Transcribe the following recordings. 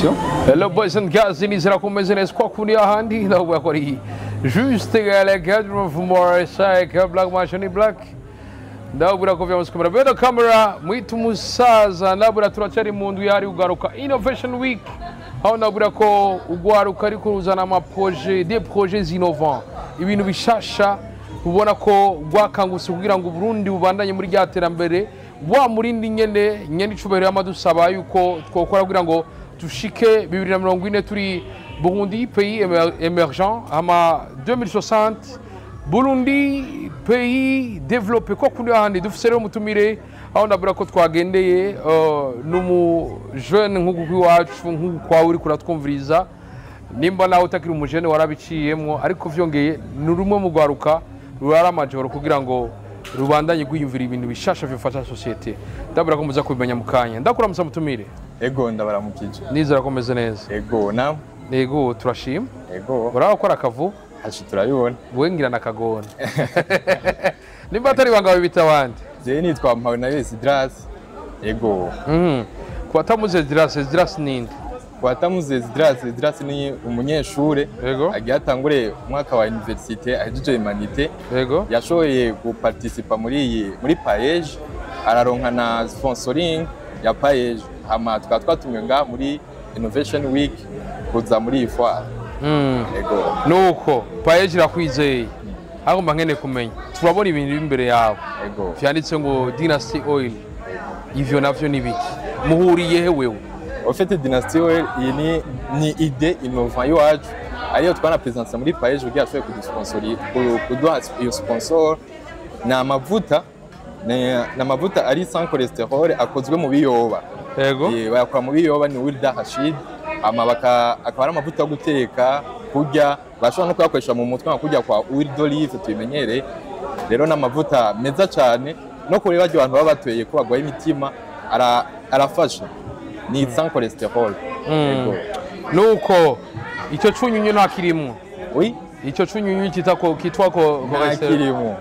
Invitation. Hello boys and girls, nizera ko mumeze neza kwa kundi ahandi ndavuga ko ari juste gale cadre from Morris Black Machine Black. Ndabura ko vyamaze kumera behind the camera mwita umusaza. Ndabura turacari mu ndwi yari ugaruka Innovation Week, aho ndabura ko ugwaruka ariko ruzana ama projets, des projets innovants, ibintu bishasha ubona ko rwakangutse kugira ngo Burundi bubandanye muri rya terambere wa murindi nyene nyene icubahiro y'amadusaba yuko twokora kugira ngo dushike 2040 turi Burundi pays émergent, hama 2060 Burundi pays développé. Ko kundi ahandi dufise rero umutumire, aho ndabura ko twagendeye n'umu jeune nk'uku iwacu, nk'uku kwawe uriko uratwumviriza. Nimba nawe utakiri umujene warabiciyemwo, ariko vyongeye ni rumwe mu rwaruka rurara amajoro kugira ngo rubandanye rwiyumvira ibintu bishasha bifasha société. Ndabura ko muza kubimenya mu kanya. Ndakuramusa mutumire. Ego, ndabaramukije. Nizera ko meze neza. Ego, nawe? Yego, turashima. Ego. Uraba ko akavu. Hashi turabibona. Wengira na kagona. Nimba atari banga bita abandi? Je nitwa Mpawe na Esdras. Ego. Ku batamuzi Esdras, Esdras ninde? Ku batamuzi Esdras, Esdras ni umunyeshure agiye atangure umwaka wa université, ahejeje humanités. Yashoboye guparticipa muri PAEEJ, araronka na sponsoring ya PAEEJ, hama tukaba twatumiwe ngaha muri Innovation Week kuza muri iyi foire. Ego. Nuko PAEEJ irakwizeye, ariko mba nkeneye kumenya, turabona ibintu biri imbere yawe vyanditse ngo Dynasty Oil. Ivyo navyo ni biki? Muhuriye he wewe? En fait, Dynasty Oil iyi ni idée innovant iwacu, ariyo twanapresense muri PAEEJ kugira ashobore kuduha iyo sponsor. Ni amavuta ari sans cholestérol, akozwe mu biyoba. Bayakora mu biyoba, ni huile d'arachide, hama akaba ari amavuta yo guteka, kurya, bashobora no kuyakoresha mu mutwe nka kurya kwa huile d'olive tubimenyereye. Rero ni amavuta meza cyane no kuri barya abantu baba batuye ko barwaye imitima, arafasha, ni sans cholestérol. Yego. Nuko icyo cunyunyu nta kirimwo? Oui. Icyo cunyunyu kita ko kitwa ko Nta cholesterol. kirimo.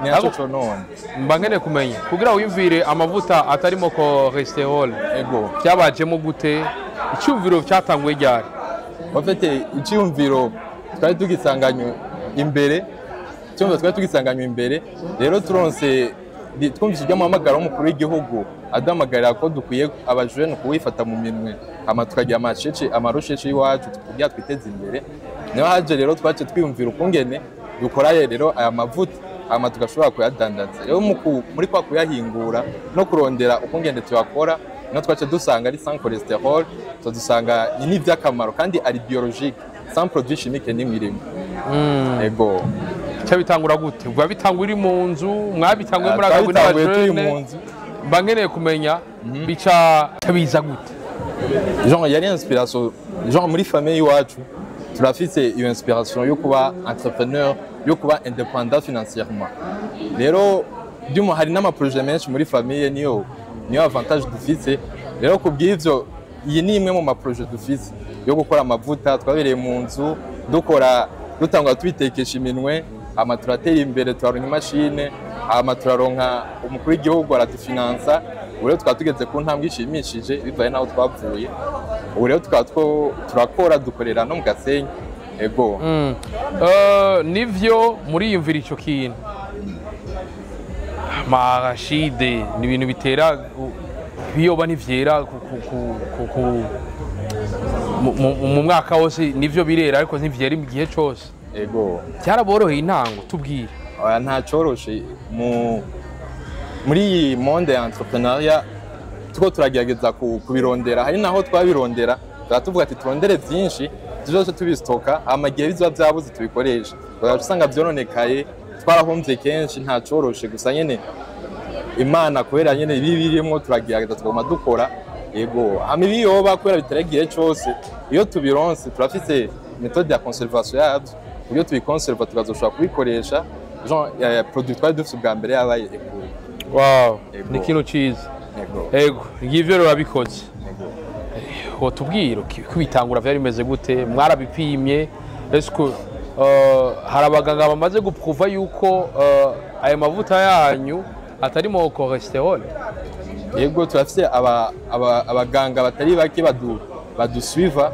Ni naco conona. Mba nkeneye kumenya, kugira wiyumvire amavuta atarimo cholesterol, byabajemo gute? Icyumviro cyatanguye ryari? En fait, icyumviro twari tugisanganywe imbere, icyumviro twari tugisanganywe imbere. Rero turonse twumvise iby'umuhamagaro w'umukuru w'igihugu aduhamagarira ko dukwiye abajene kuwifata mu minwe, hama tukagira amashece amarusheshe y'iwacu kugira twiteze imbere. Niho haje rero twace twiyumvira ukungene dukora rero aya mavuta, hama tugashobora kuyadandaza. Rero muri kwa kuyahingura no kurondera ukungene tuyakora, niho twace dusanga ari sans cholestérol, dusanga ni n'ivy'akamaro kandi ari biologique, sans produit chimique n'imwe irimo. Ego. Cyabitangura gute? Ubwo bitangura uri mu nzu, mwabitanguye muri akagwi Twabitanguye turi n'abajene? mu nzu. Mba nkeneye kumenya bica biza gute. Genre yari inspiration, genre muri famille iwacu turafise iyo inspiration yo kuba entrepreneur, yo kuba indépendant financièrement. Rero by'umu hari n'amaprojet menshi muri famille, niyo avantage dufise. Rero kubw'ivyo iyi ni imwe mu maprojet dufise yo gukora amavuta. Twabereye mu nzu dukora, dutangwa tubitekesha iminwe, hama turatera imbere, turaronka imashine, hama turaronka umukuru w'igihugu aradufinansa. Ubu rero tukaba tugeze ku ntambwe ishimishije bivaye n'aho twavuye. Ubu rero tukaba turakora, dukorera no mu Gasenyi. Ego. Nivyo muriyumvira ico kintu, amarachide ni ibintu bitera ibiyoba ntivyera mu mwaka wose. Nivyo birera, ariko ntivyera igihe cose. Byaraboroheye intango? Tubwire. Oya, nta coroshe muri iyi monde ya entrepreneuriat. Tuko turagerageza kubirondera, hari naho twabirondera tuba tuvuga ati turondere byinshi tuzoce tubistoka, hama igihe bizoba byabuze tubikoreshe, tugaca usanga vyononekaye. Twarahombye kenshi, nta coroshe. Gusa nyene Imana kubera nyene ibi birimwo, turagerageza tuguma dukora. Yego, hama ibiyoba kubera bitera igihe cose, iyo tubironse turafise méthode ya conservation yavyo, uburyo tubikonserva tukazoshobora kubikoresha, genre produit twari dufise ubwa mbere yabaye écoulé. Yego. Ni ikintu ciza. Yego. Ego, ngivyo rero babikoze. Yego. Wotubwira kubitangura vyari bimeze gute? Mwarabipimye? Est-ce que hari abaganga bamaze guprouva yuko aya mavuta yanyu atarimo cholestérol? Yego, turafise abaganga batari bake badu badusuiva.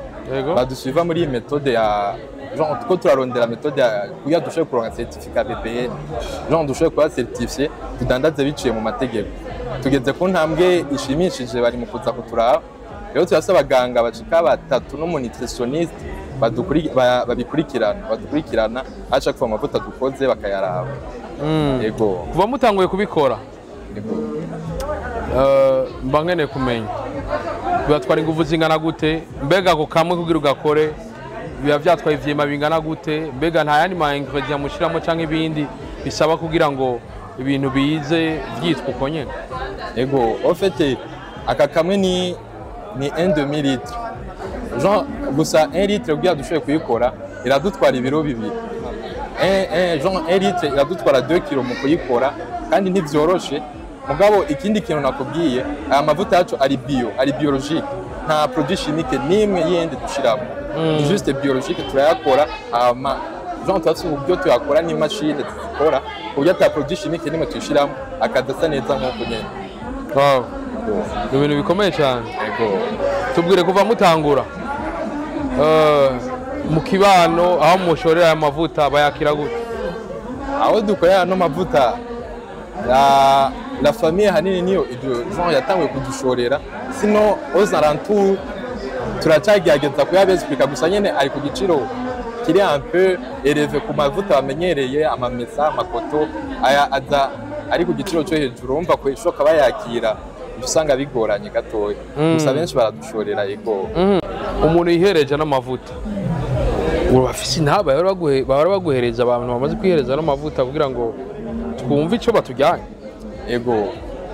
Badusuiva muri iyi méthode ya genre tuko turarondera méthode ya kugira dushobore kuronka certificat BPN, genre dushobore kuba certifié, tudandaze biciye mu mategeko. Tugeze ku ntambwe ishimishije, bari mu kuza kuturaba. Rero turafise abaganga bashika batatu n'umu nutritionniste babikurikirana, badukurikirana aca kuva amavuta dukoze bakayaraba. Yego. Kuva mutanguye kubikora, Yego. Mba nkeneye kumenya bibatwara ingufu zingana gute? Mbega ako kamwe kugira ugakore biba vyatwaye ivyema bingana gute? Mbega nta yandi ma ingredient mushiramo canke ibindi bisaba kugira ngo ibintu bize vyitwa uko nyene? Ego, en fait, aka kamwe ni 1 demi litre. Genre gusa 1 litre kugira dushobore kuyikora iradutwara ibiro 2. Genre 1 litre iradutwara 2 kilo mu kuyikora, kandi ntivyoroshe. Mugabo ikindi kintu nakubwiye, aya mavuta yacu ari bio, ari biologique. Nta produit chimique nimwe yindi dushiramo. Ni juste biologique, turayakora ama genre turafise uburyo tuyakora n'imashini zikora ku buryo ata produit chimique nimwe tuyishiramo, akadasa neza nk'uko nyene. Wow. Ni ibintu bikomeye cyane. Ego. Tubwire, kuva mutangura, mu kibano aho mushorera aya mavuta bayakira gute? Aho dukorera ano mavuta, la famille hanini niyo genre yatanguye kudushorera. Sino aux alentours turacagerageza kuyabesplika, gusa nyene ari ku giciro kiri un peu élevé ku mavuta bamenyereye, amamesa, amakoto. Aya aza ari ku giciro cyo hejuru, urumva ko ishoka bayakira usanga bigoranye gatoya. Gusa benshi baradushorera, yego. Umuntu yihereje n'amavuta, urafise intaba bahora baguhereza abantu bamaze kwihereza n'amavuta kugira ngo twumve ico batujyanye? Ego,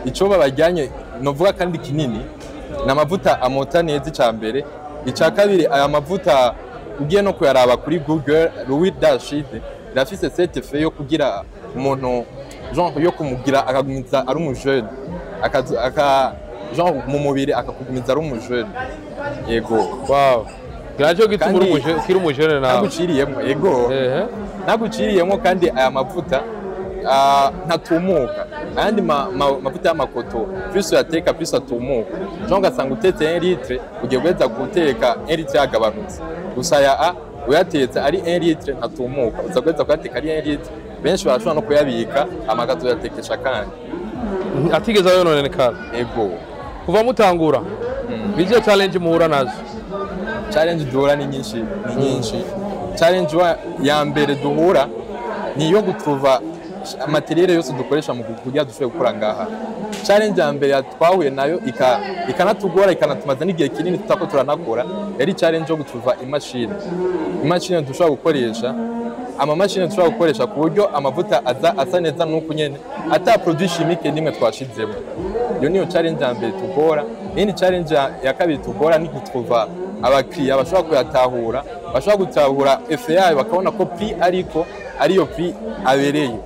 ico babajyanye novuga kandi kinini ni amavuta amota neza, icya mbere. Icya kabiri, aya mavuta ugiye no kuyaraba kuri Google, l'huile d'arachide irafise cet effet yo kugira umuntu, genre yo kumugira akagumiza ari umujene, aka genre mu mubiri akakugumiza ari umujene, yego. Wow, nacyo gituma uri ukiri umujene nawe. Naguciriyemo, yego. Naguciriyemo, kandi aya mavuta ntatumuka. Ayandi mavuta y'amakoto, plus uyateka plus atumuka, genre ugasanga utetse 1 litre, ugiye guheza guteka 1 litre yagabanutse. Gusa aya uyatetse ari 1 litre ntatumuka, uza guheza kuyateka ari 1 litre. Benshi barashobora no kuyabika amagato uyatekesha kandi atigeze yononekara. Ego. Kuva mutangura, nizo challenge muhura nazo? Challenge duhura ni nyinshi, ni nyinshi. Challenge ya mbere duhura ni iyo gutruva matériel yose dukoresha mu kugira dushobore gukora ngaha. Challenge ya mbere twahuye nayo ikanatugora, ikanatumaza n'igihe kinini tutako turanakora, yari challenge yo gutruva imashini dushobora gukoresha, amamashini dushobora gukoresha ku buryo amavuta aza asa neza n'uku nyene ata produit chimique nimwe twashizemo. Iyo niyo challenge ya mbere tugora. Iyindi challenge ya kabiri tugora ni gutruva abakiriya bashobora kuyatahura, bashobora gutahura effet yayo, bakabona ko prix ariko ariyo prix abereye,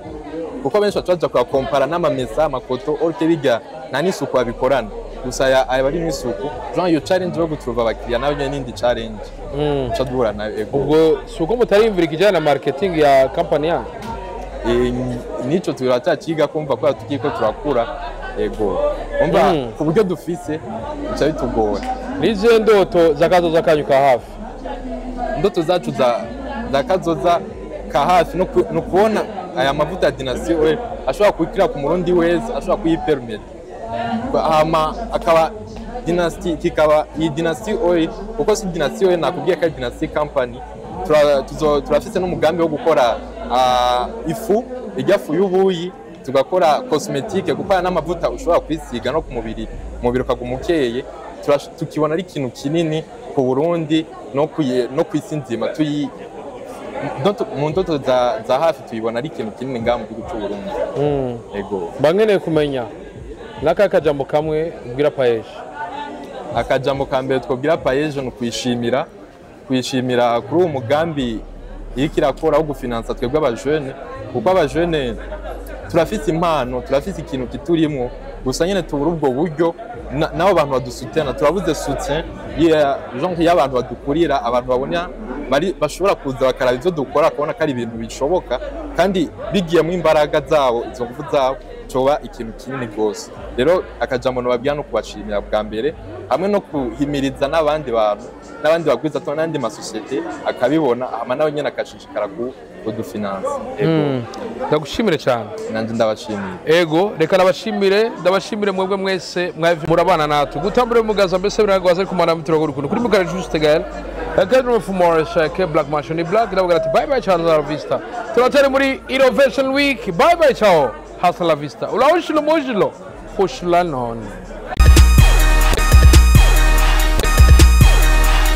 kuko benshi baca baja kuyakompara n'amamesa, amakoto, or que bijya nta n'isuku babikorana. Gusa aya aba ari n'isuku. Genre iyo challenge yo gutruva abakiriya nayo nyene n'indi challenge tuca duhura nayo, ego. Ubwo si uko mutariyumvira ikijyanye na marketing ya company yanyu? Nico turacyaciga kumva ko tukiko turakura, ego, umva, ku buryo dufise bica bitugora. Nizihe ndoto z'akazoza kanyu ka hafi? Indoto zacu za kazoza ka hafi no kubona aya mavuta ya Dynasty Oil ashobora kukira ku murundi wese ashobora kuyipermeta, hama akaba Dynasty, kikaba iyi Dynasty Oil, kuko si Dynasty Oil nakubwiye ko ari Dynasty Company. Turafise n'umugambi wo gukora ifu ijya fu y'ubuyi, tugakora cosmétique, gukora n'amavuta ushobora kwisiga no ku mubiri, umubiri ukaguma ukeye. Tukibona ari ikintu kinini ku Burundi no kw'isi nzima. Tuyi mu ndoto za hafi tuyibona ari ikintu kinini ngaha mu gihugu cy'u Burundi. Ego. Mba nkeneye kumenya n'aka kajambo kamwe ubwira PAEEJ. Akajambo ka mbere twabwira PAEEJ ni ukuyishimira, kuyishimira kuri uwo mugambi iriko irakora wo gufinansa twebwe abajene, kuko abajene turafise impano, turafise ikintu kiturimwo, gusa nyene tubura ubwo buryo n'abo bantu badusutena. Turabuze soutien genre y'abantu badukurira, abantu babona bari bashobora kuza bakaraba ivyo dukora, bakabona ko ari ibintu bishoboka kandi bigiyemo imbaraga zabo, izo ngufu zabo. Coba ikintu kinini rwose. Rero akajambo nobabwira no kubashimira bwa mbere, hamwe no kuhimiriza n'abandi bantu, n'abandi bagwizatunga, n'andi masosiyete akabibona, hama nawe nyene akashishikara kudufinansa. Ego. Ndagushimire cyane. Nanje ndabashimiye. Ego, reka nabashimire, ndabashimire mwebwe mwese murabana natwe gutambura mugaza. Mbese biragwaza, ariko mwana mutura ukuntu kuri mugara. Juste Gael Academy of Morris ke Black Machine Black, ndavuga ati bye bye, ciao, hasta la vista. Turatari muri Innovation Week. Bye bye, ciao, hasta la vista. Ulawushilo mojilo hoshula none.